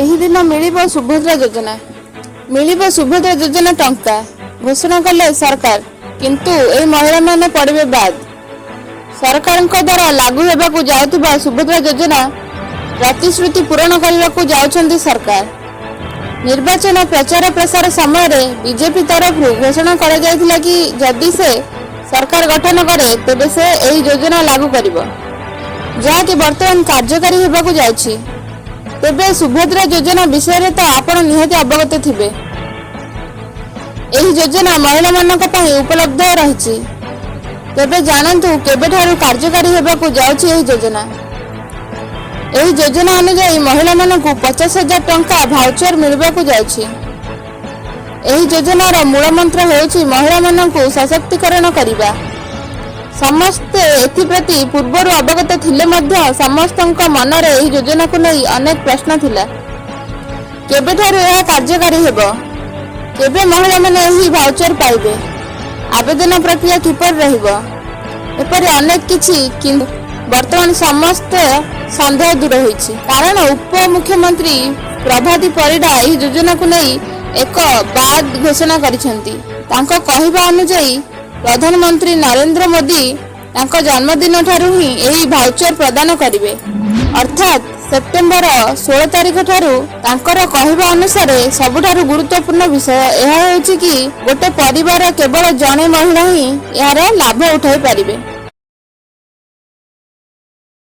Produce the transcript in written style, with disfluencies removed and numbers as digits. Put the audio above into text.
ଏହି ଦିନ ମିଳିବ ସୁଭଦ୍ରା ଯୋଜନା। ମିଳିବ ସୁଭଦ୍ରା ଯୋଜନା ଟଙ୍କା, ଘୋଷଣା କଲେ ସରକାର, କିନ୍ତୁ ଏହି ମହିଳାମାନେ ପଡ଼ିବେ ବାଦ୍। ସରକାରଙ୍କ ଦ୍ୱାରା ଲାଗୁ ହେବାକୁ ଯାଉଥିବା ସୁଭଦ୍ରା ଯୋଜନା ପ୍ରତିଶ୍ରୁତି ପୂରଣ କରିବାକୁ ଯାଉଛନ୍ତି ସରକାର। ନିର୍ବାଚନ ପ୍ରଚାର ପ୍ରସାର ସମୟରେ ବିଜେପି ତରଫରୁ ଘୋଷଣା କରାଯାଇଥିଲା କି ଯଦି ସେ ସରକାର ଗଠନ କରେ, ତେବେ ସେ ଏହି ଯୋଜନା ଲାଗୁ କରିବ, ଯାହାକି ବର୍ତ୍ତମାନ କାର୍ଯ୍ୟକାରୀ ହେବାକୁ ଯାଉଛି। ତେବେ ସୁଭଦ୍ରା ଯୋଜନା ବିଷୟରେ ତ ଆପଣ ନିହାତି ଅବଗତ ଥିବେ। ଏହି ଯୋଜନା ମହିଳାମାନଙ୍କ ପାଇଁ ଉପଲବ୍ଧ ରହିଛି। ତେବେ ଜାଣନ୍ତୁ କେବେଠାରୁ କାର୍ଯ୍ୟକାରୀ ହେବାକୁ ଯାଉଛି ଏହି ଯୋଜନା। ଏହି ଯୋଜନା ଅନୁଯାୟୀ ମହିଳାମାନଙ୍କୁ 50,000 ଟଙ୍କା ଭାଉଚର ମିଳିବାକୁ ଯାଉଛି। ଏହି ଯୋଜନାର ମୂଳ ମନ୍ତ୍ର ହେଉଛି ମହିଳାମାନଙ୍କୁ ସଶକ୍ତିକରଣ କରିବା। ସମସ୍ତେ ଏଥିପ୍ରତି ପୂର୍ବରୁ ଅବଗତ ଥିଲେ ମଧ୍ୟ ସମସ୍ତଙ୍କ ମନରେ ଏହି ଯୋଜନାକୁ ନେଇ ଅନେକ ପ୍ରଶ୍ନ ଥିଲା। କେବେଠାରୁ ଏହା କାର୍ଯ୍ୟକାରୀ ହେବ? କେବେ ମହିଳାମାନେ ଏହି ଭାଉଚର ପାଇବେ? ଆବେଦନ ପ୍ରକ୍ରିୟା କିପରି ରହିବ? ଏପରି ଅନେକ କିଛି। କିନ୍ତୁ ବର୍ତ୍ତମାନ ସମସ୍ତ ସନ୍ଦେହ ଦୂର ହୋଇଛି, କାରଣ ଉପମୁଖ୍ୟମନ୍ତ୍ରୀ ପ୍ରଭାତୀ ପରିଡ଼ା ଏହି ଯୋଜନାକୁ ନେଇ ଏକ ବଡ଼ ଘୋଷଣା କରିଛନ୍ତି। ତାଙ୍କ କହିବା ଅନୁଯାୟୀ, ପ୍ରଧାନମନ୍ତ୍ରୀ ନରେନ୍ଦ୍ର ମୋଦି ତାଙ୍କ ଜନ୍ମଦିନ ଠାରୁ ହିଁ ଏହି ଭାଉଚର ପ୍ରଦାନ କରିବେ, ଅର୍ଥାତ୍ ସେପ୍ଟେମ୍ବର 16 ତାରିଖ ଠାରୁ। ତାଙ୍କର କହିବା ଅନୁସାରେ, ସବୁଠାରୁ ଗୁରୁତ୍ୱପୂର୍ଣ୍ଣ ବିଷୟ ଏହା ହେଉଛି କି ଗୋଟେ ପରିବାର କେବଳ ଜଣେ ମହିଳା ହିଁ ଏହାର ଲାଭ ଉଠାଇ ପାରିବେ।